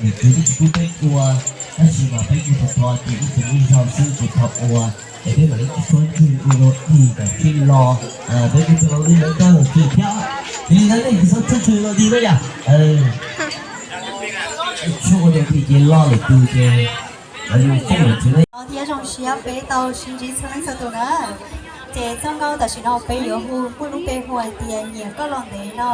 Niam txiv twb tsis pub peb ua, tab sis mas peb kuj thov thov ces ib txwm ib zaug xwb ces thov ua, es peb mam li tsis tshua ntswg ua dua ib yam thiab los, peb kuj tau ua lub ntawd tag lawm thiab. Yog li ntawd nej tsis txhob tshwj xeeb los li na yom. Tshwj ua dua ces loj lawm tus ces lawv yuav foom lawm thiab na. Thiab zoo siab peb tau sib ntsib txhua leej txhua tus na. Ces txoj nkauj tam sim no peb yuav hu muaj lub npe hu hais tias nyiam koj los ntev no.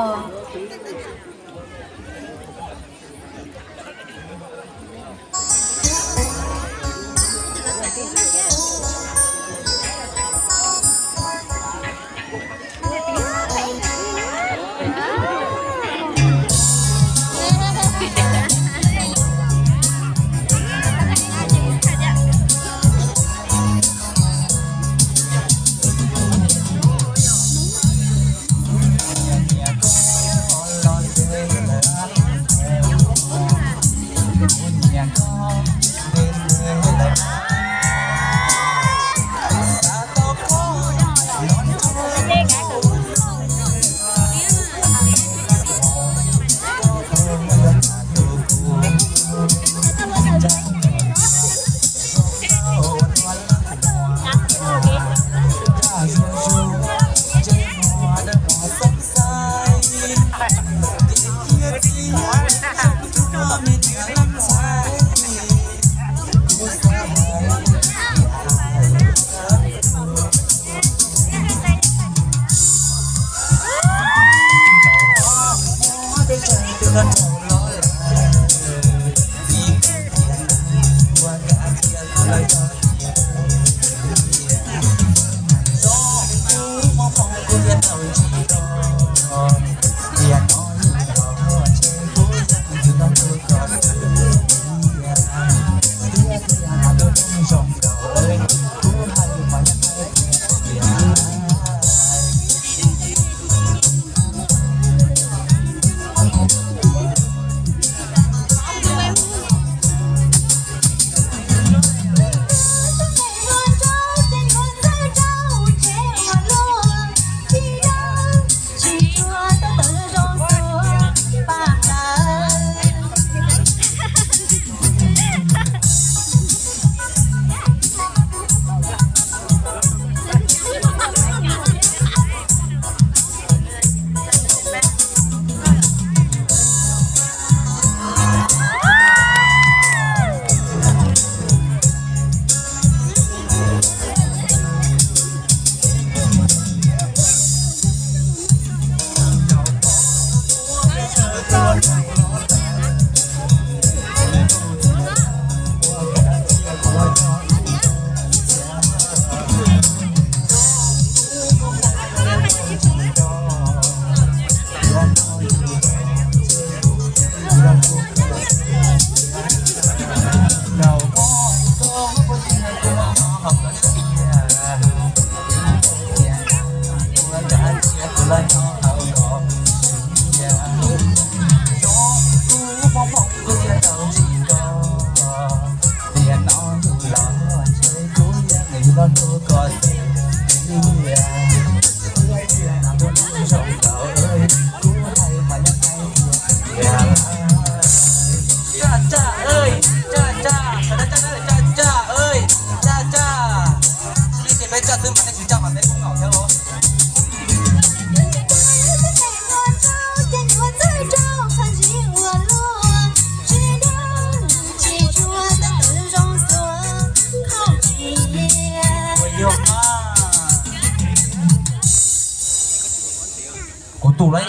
Kuv tus lawm,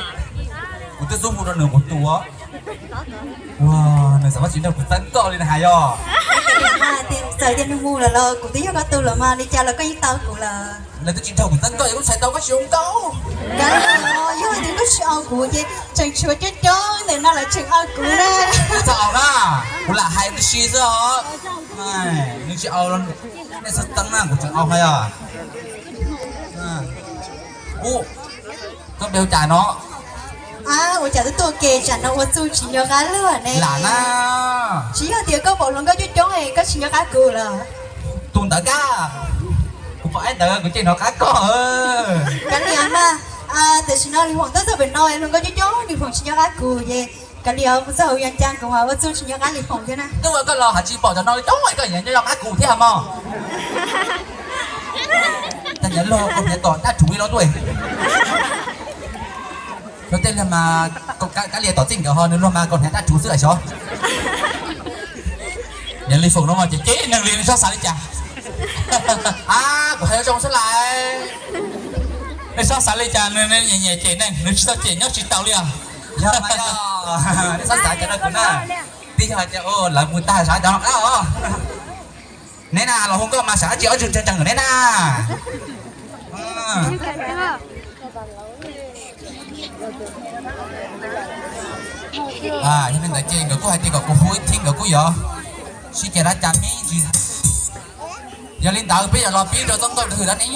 kuv twb xub hu rau nws kuv tus. Ua, nws xav tsis nrog kuv txeeb koj li na hais yog. Txawm tias nws mus lawm los kuv twb yog koj tus lawm mas li cas los koj yeej tau kuv lawm. Nws twb tsis nrog kuv txeeb koj, yog kuv txhais tau koj tsis zoo nkauj. Yog tias koj tsis au kuv ces tseem tshuav coob coob ntawm no lawv tseem au kuv na. Txhob au na, kuv lam hais tib si xwb os. Nws tsis au, nej txhob txeeb na, kuv tseem au hais os. Ub, koj npe hu cas no? Ua cas twb tuaj ke tsam no ua txuj tsis nco qab luag ne. Lam na. Tsis yog tias koj pom hluas nkauj coob coob es koj tsis nco qab kuv lawm. Tus ntawd kab, kuv pom ib ntawd kuv ces hnov qab koj. Kav liam mas, tam sim no nws foom tuaj txog pem no hluas nkauj coob coob nws foom tsis nco qab kuv ces Kav liam, mus txog hauv Vias Cas kuv ua txuj tsis nco qab li Foom thiab na. Twb ua koj los has tsis pom cov no li coob, koj nyob nyob qab kuv thiab mas. Tag nyias luag kaus hniav tom dab rhuv li no tuaj. Luag tej luag mas kav liam tom txij nkawd ho nws luag mas kaus hniav dab rhuv xwb xyov. Yog li Foom no mas ces cem neeg li, nws txhob xav li cas. Ab, kuv hais zoo xwb lais. Nws txhob xav li cas, nws nyiam nyiam cem neeg, nws tsis tau cem nyob tsis tau li os. Yog mas yog, nws txhob xav cov no kuv na. Twb yog hais tias lawv mus tag sav cov no qab os. Neb na, los hu nkauj mas sav dab tsi ob tug tseem tseem neb na. Yog li ntawd ces nkawd kuj hais tias kom kuv hu ib thib, nkawd kuj yuav sib ceg dab cas me ntsis. Yog li ntawd peb yuav los pib rau Txooj Nkauj Hwm dab ne.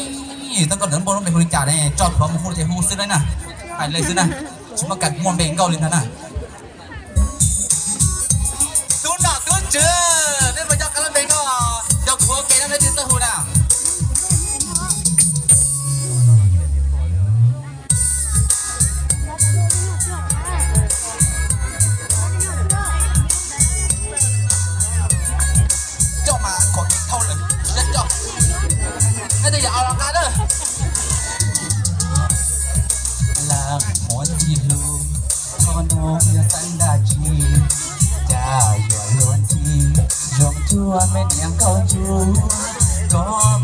Txooj Nkauj Hwm npauj lub npe hu li cas ne, tso plhuav mus hu ces hu xwb na, hais li xwb na, tsis muaj kam muaj npe nkauj li ntag na. Tub nom tub tswv, nej puas nco qab lub npe no? Yog kuv ua ke no nej tsis txawj hu na. Coj mas kom dhau lawm, coj. Nej twb yog au los nqa na. Lam muab ntxhi hlub, txhob nug yog xeeb dab tsi, cas yuav luag ntxhi zoo cuag me niam nkauj ntsug. Koj